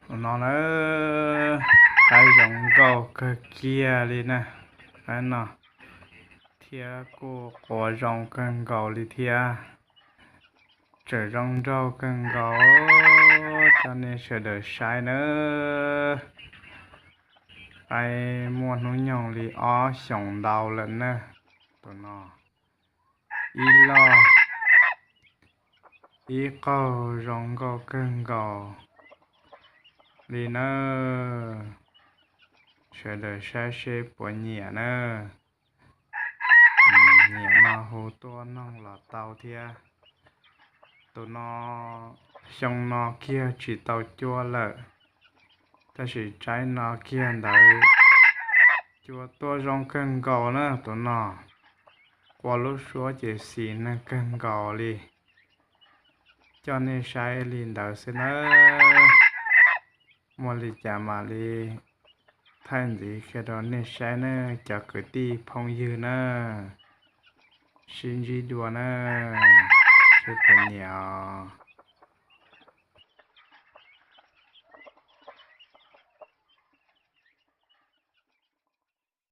Tus no na, qaib zoo nkauj kawg kiag li na. Qaib no thiab kuj quav zoo kawg nkaus li thiab. Tseem zoo nraug kawg nkaus, coj nej sawv daws saib nawb. Qaib muaj hnub nyoog li ob xyoos ntau lawm na. Tus no ib loj ib qaug zoo nkauj kawg nkaus li nawb. Sawv daws saib seb puas nyiam na. Nyiam no hu tuaj noog los tau thiab. Tus no xyoo no kiag tsis tau cua lawm, tab sis tsaib no kiag ntawd cua tuaj zoo kawg nkaus na tus no. Qua lub suab ces xis neeg kawg nkaus li. Coj nej saib li ntawd xwb nawb. Muaj li cas mam li thaij ntxiv qhia rau nej saib nawb cov kwv tij phooj ywg na. Sib ntsib dua na, seb puas nyiam os.